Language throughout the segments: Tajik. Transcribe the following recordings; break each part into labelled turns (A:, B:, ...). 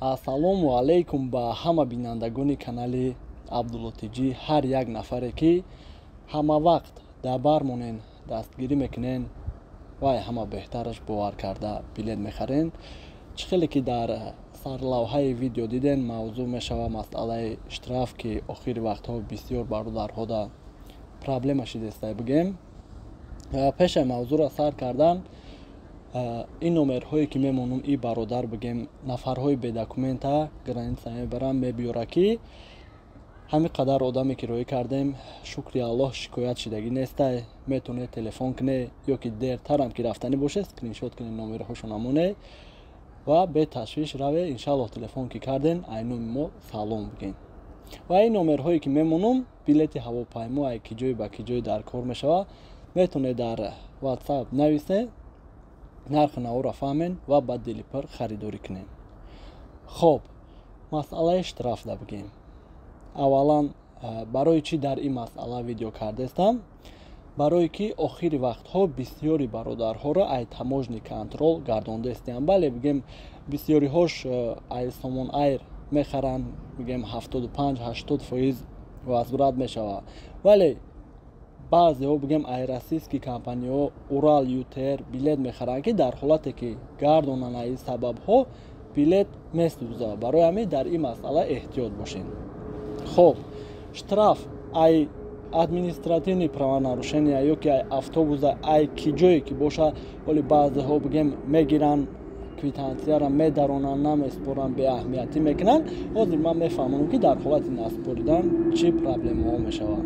A: Ассалому алайкум ба ҳама бинандагони канали Абдулло Тҷ, ҳар як нафаре, ки ҳама вақт дар бар монен, дастгирӣ мекунен вай ҳама беҳтараш бовар карда билет мехарен. Чӣ хеле ки дар сарлавҳаи видео диден, мавзӯъ мешава масъалаи штраф, ки охири вақтҳо бисёр бародарҳода проблема шидестай. Бигем, пешаи мавзӯъро сар кардан, ин номерҳое ки мемонум, и бародар, бигем, нафарҳои бедокумента граница мебаранд, мебиёра, ки ҳамин қадар одаме ки роҳӣ кардем, шукри Аллоҳ, шикоят шидагӣ нестай. Метавонед телефон куне ё ки дертарам ки рафтанӣ боше, скриншот кунед, номерҳошона моне ва беташвиш раве. Иншаллоҳ, телефон ки карден, ай номи мо салом биген. Ва ин номерҳое ки мемонум, билети ҳавопаймо ай ки ҷой ба ки ҷой дар кор мешавад, метавонед дар WhatsApp нависед, нархи наворо фаҳмен ва ба дили пур харидорӣ кунем. Хоб, масъалаи штрафда бигем. Аввалан, барои чӣ дар ин масъала видео кардестам? Барое ки охири вақтҳо бисёри бародарҳоро ай таможенный контроль гардондаистиям. Бале, бигем, бисёриҳош ай Сомон Айр мехаранд, бигем, 75-80% возврат мешавад, вале баъзеҳо, бигем, ай российский компанияҳо, Урал, ЮТР билет мехаранд, ки дар ҳолате ки гардонанд, ай сабабҳо билет месӯзад. Барои ҳамин дар ин масъала эҳтиёт бошед. Хоб, штраф ай административный правонарушения ё ки ай автобуса, ай ки ҷое ки боша, оли баъзеҳо, бигем, мегиранд, квитансияро медаронанд, намеспоранд, беаҳамиятӣ мекунанд. Ҳозир ман мефаҳмонам, ки дар ҳолати наспоридан чӣ проблемаҳо мешавад.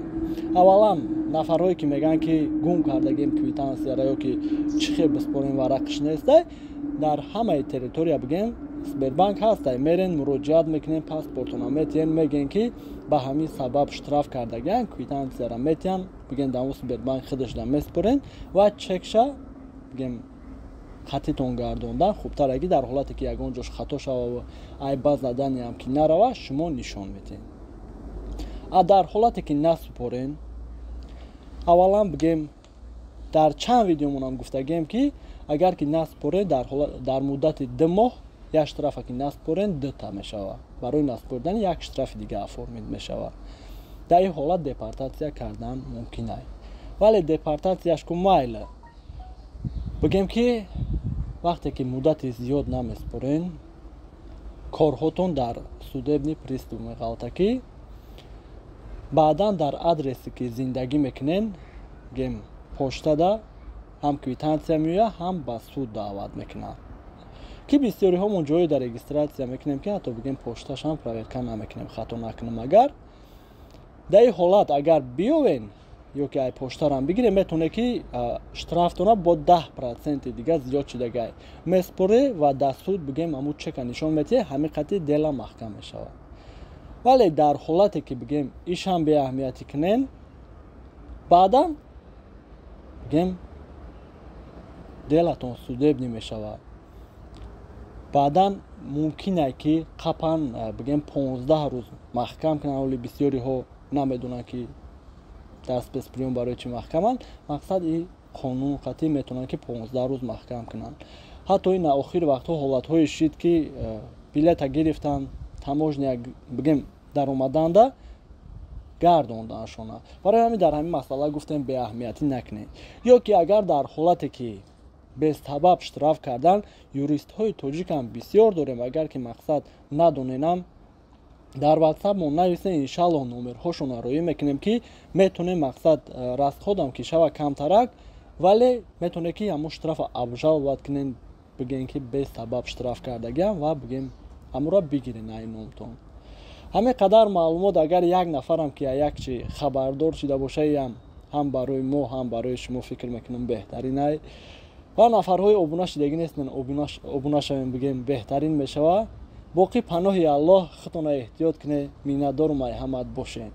A: Аввалан, нафарҳое ки мегӯянд, ки гум кардагим квитансияро ё ки чӣ хел биспорем, варақш нестай, дар ҳамаи территория, бигем, Сбербанк ҳастай. Мерен, муроҷиат мекунем, паспортона метиҳен, мегӯен, ки ба ҳамин сабаб штраф кардагиан, квитансияро метиҳан, бигем, дар Сбербанк худашда меспорен ва чекша, бигем, хатитон гардондан хубтар. Аги дар ҳолате ки ягон ҷош хато шава, айба заданиам ки нарава, шумо нишон медиҳед. А дар ҳолате ки насупорен, аввалан, бигем, дар чанд видеомонам гуфтагем, ки агар ки наспорен, дар муддати 2 моҳ як штрафа ки наспорен, дута мешавад. Барои наспоридани як штрафи дига оформить мешавад. Дар ин ҳолат депортатсия кардан мумкин ай. Вале депортатсияш ку майла, бигем, ки вақте ки муддати зиёд намеспорен, корҳотон дар судебный пристав меғалта, ки баъдан дар адресе ки зиндагӣ мекунен, бигем, поштада ҳам квитансия меояд, ҳам ба суд даъват мекунанд, ки бисёриҳомон ҷое дар регистрация мекунем, ки ҳатто, бигем, пошташам проверка намекунем, хато накунем. Агар дар ин ҳолат агар биёвен ё ки ай поштарам бигирем, метавоне ки штрафтона бо 10% дига зиёд шидагай меспоре ва дар суд, бигем, ҳамун чека нишон метиҳе, ҳамин қати дела маҳкам мешавад. Вале дар ҳолате ки, бигем, ишам беаҳамиятӣ кунен, баъдан, бигем, делатон судебный мешавад. Баъдан мумкин ай ки қапан, бигем, 15 рӯз маҳкам кунанд. Оли бисёриҳо намедонанд, ки дар спецприём барои чӣ маҳкаманд. Мақсад, и қонун қатъӣ метавонанд, ки 15 рӯз маҳкам кунанд. Ҳатто ин охири вақтҳо ҳолатҳое шид, ки билета гирифтанд, таможня, бигем, даромаданда гардондаашона. Барои ҳамин дар ҳамин масъала гуфтем, беаҳамиятӣ накунед. Ё ки агар дар ҳолате ки бесабаб штраф кардан, юристҳои тоҷикам бисёр дорем. Агар ки, мақсад, надоненам, дар WhatsApp мо нависем, иншаллоҳ, номерҳошонро роӣ мекунем, ки метонем, мақсад, расходам ки шава камтарак, вале метавонед, ки ҳамун штрафа обжаловать кунем, бигем, ки бесабаб штраф кардагиам, ва, бигем, ҳамуро бигирен ай номтон. Ҳамин қадар маълумот. Агар як нафарам ки як чи хабардор шида бошаям, ҳам барои мо, ҳам барои шумо, фикр мекунам, беҳтарин ай. Ва нафарҳои обуна шидагӣ нестен, обуна шавем, бигем, беҳтарин мешавад. Боқӣ паноҳи Аллоҳ, худтона эҳтиёт кунед. Миннатдорум, ай ҳамат бошед.